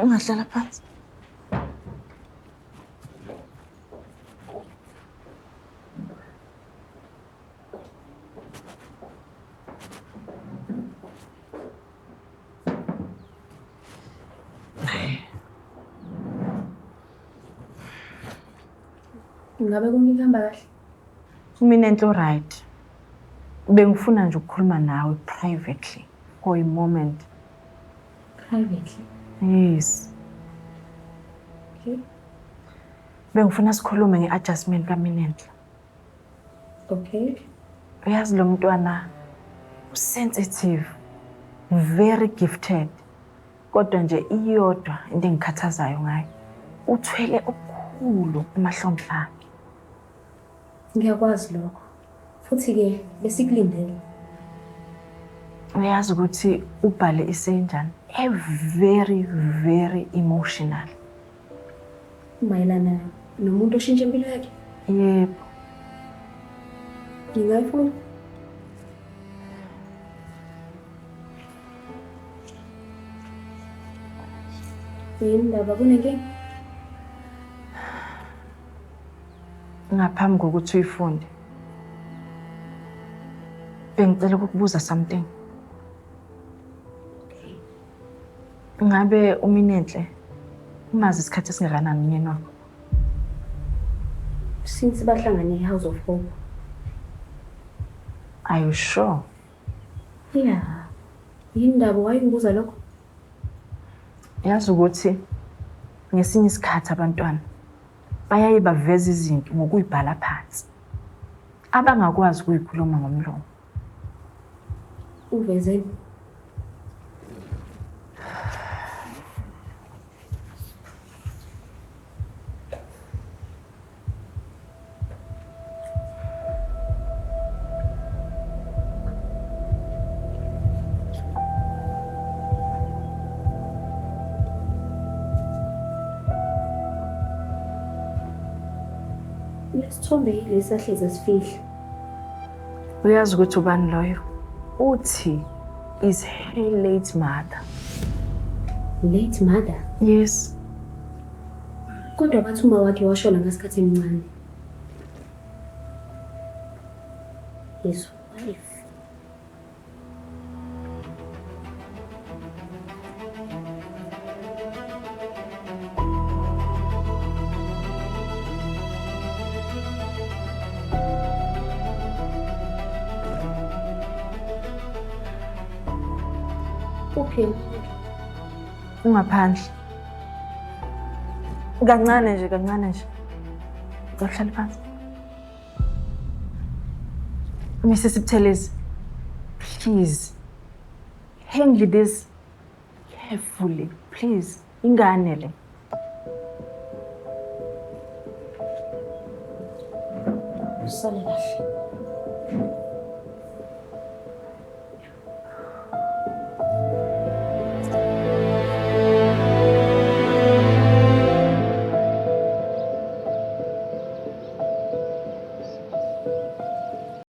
Ungahlala phansi. Ngabe konke kuhamba kahle? Minenhle right. Bengifuna nje ukukhuluma nawe privately for a moment. Privately. Yes. Okay. Bengifuna sikhulume nge-adjustment kaMinenhle. Okay. Uyazi lo mntwana usensitive, very gifted. Kodwa nje iyodwa into engikhathazayo ngayo. Uthwele okukhulu emahlombe akhe. Ngiyakwazi lokho. Futhi-ke besikulindele. Uyazi ukuthi ubhale isenjani? A very very emotional. Mayelana nomuntu oshintshe impilo yakhe. Yebo. Ngingayifuna. Yini ndaba kunenkinga? Ngaphambi kokuthi uyifunde, bengicela ukukubuza something. Ngabe uMinenhle umazi isikhathi esingakanani umyeni wakho? Since bahlangane e-House of Hope. Are you sure? Yeah. Yini ndaba wayengibuza lokho? Yazi ukuthi ngesinye isikhathi abantwana bayaye baveze izinto ngokuyibhala phansi abangakwazi ukuyikhuluma ngomlomo. Uvezeni? Lesithombe yilesi ahlezi esifihla. Uyazi ukuthi ubani loyo? Uthi is her late mother. Late mother? Yes. Kodwa bathi uma wakhe washona ngasikhathi emncane. His wife. Uphi? Ungaphandle. Kancane nje, kancane nje. Ngicela uhlale phansi. Mrs. Buthelezi, please handle this carefully, please. Ingane le. Usale kahle.